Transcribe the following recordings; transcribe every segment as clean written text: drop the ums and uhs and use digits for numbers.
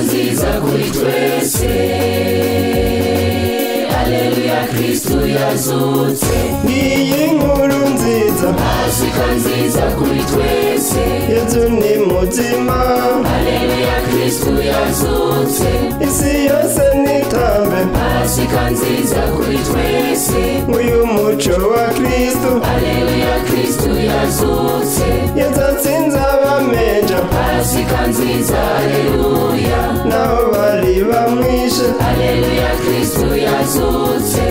nziza kuri twese. Alleluia, Kristu yazutse. Ngiyi nkuru nziza, Pasika nziza kuri twese. Yezu ni muzima. Alleluia, Kristu yazutse. Isi yose nitambe. Pasika nziza kuri twese. Uyu muco wa Kristu. Alleluia, Kristu yazutse. Yezu atsinze abamenja. Pasika nziza, alleluia. Naho bari bamwishe. Alleluia, Kristu yazutse.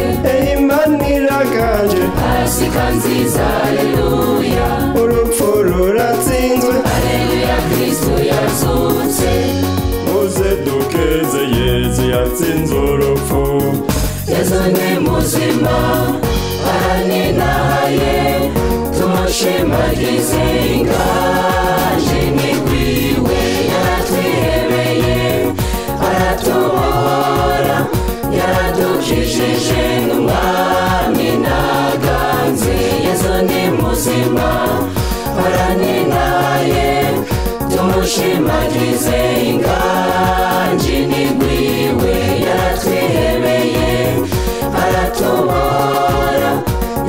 Imana iraganje. Pasika nziza, alleluia. Urupfu ruratsinzwe. Alleluia, Kristu yazutse. Muze dukeze Yezu yatsinze urupfu. Yezu ni muzima, araninaye, tumushimagize ingaje nigwiwe. Yaratwihebeye, aratubohora, yaradukijije n'umwami naganze. Yezu ni muzima, araninaye, tumushimagize inganji nigwiwe. Yaratwihebeye, aratubohora,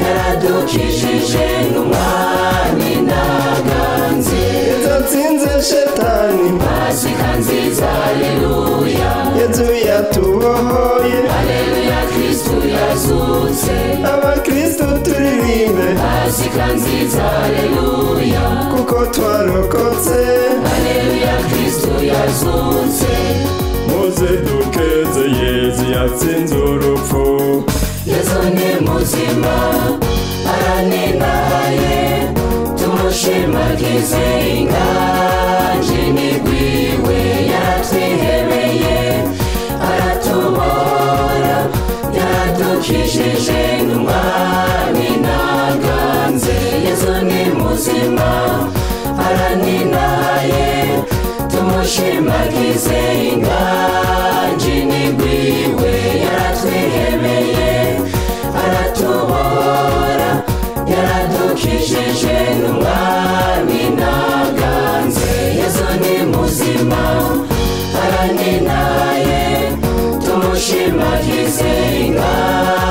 yaradukijije n'umwami naganze. Yezu atsinze shetani. Pasika nziza, alleluia. Yezu yatubohoye. Alleluia, Kristu yazutse. Abakristu turirimbe. Pasika nziza, alleluia. Kuko twarokotse. Alleluia, Kristu yazutse. Muze dukeze Yezu yatsinze urupfu. Yezu ni muzima, araninaye, tumushimagize inganji nigwiwe. Yaratwihebeye, aratubohora, yaradukijije n'umwami naganze. Yezu ni muzima, araninaye, tumushimagize inganji nigwiwe. Yaratwihebeye, aratubohora, yaradukijije n'umwami naganze. Yezu ni muzima, araninaye, tumushimagize inganji.